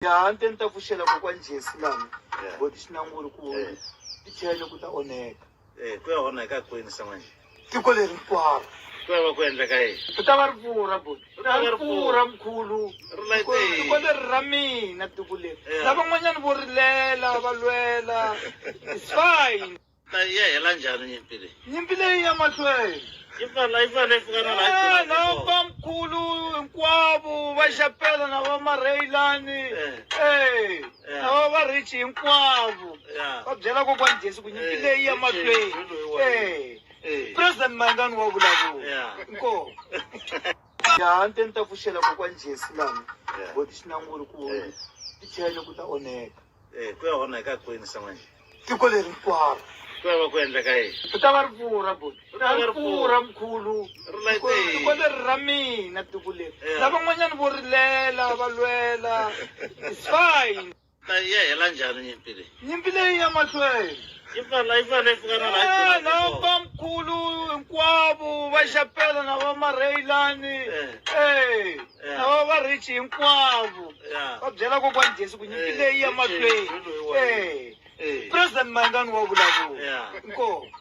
Ya ni te ni ta pfuxela kokwani Jesi lani boti xinanguri ku tichele ku ta onheka. Eh, ku ya onheka kwini se manje? Tiko leri hinkwaro. Ku ya va ku endleka yini? Ri ta va ri pfurha boti. Ri ta va ri pfurha mkhulu. Ri layite yini? Tiko leri ra mina tiko leri. Lavan'wanyana vo rilela va lwela. It's fine. Ta ya hela njhani nyimpi leyi? Nyimpi leyi ya mahlweni. Yi fana yi fane yi fika na laha yi Eh, na gcinaka kona. vamkhulu hinkwavo va xapela na va mareilani Eh. eh Eh. na va va rich hinkwavo Yeah. va byela kokwani Jesu ku nyimpi Eh, leyi ya Richie, mahlweni hi loyi wa- eh Eh. president Mayengani wa vulavula Yeah. inkomu ya ni te ni ta pfuxela kokwani Jesu lani Yeah. boti xinanguri ku Eh. tichele ku ta onheka Eh, ku ya onheka kwini se manje? Tiko leri hinkwaro. Ku ya va ku endleka yini? Ri ta va ri pfurha boti. Ri ta va Ri ri pfurha mkhulu. Ri layite yini? Tiko leri ra mina tiko leri. Yeah. Lavan'wanyana vo rilela va lwela. It's fine. Ta ya hela njhani nyimpi leyi? Nyimpi leyi ya mahlweni. Yi fana yi fane yi fika na laha yi Eh, gcinaka na kona. vamkhulu hinkwavo va xapela na va mareilani Eh. eh Yeah. na va va rich hinkwavo Yeah. va byela kokwani Jesu ku nyimpi Eh, leyi ya Richie, mahlweni hi loyi wa- eh Eh. president Mayengani wa vulavula Yeah. inkomu.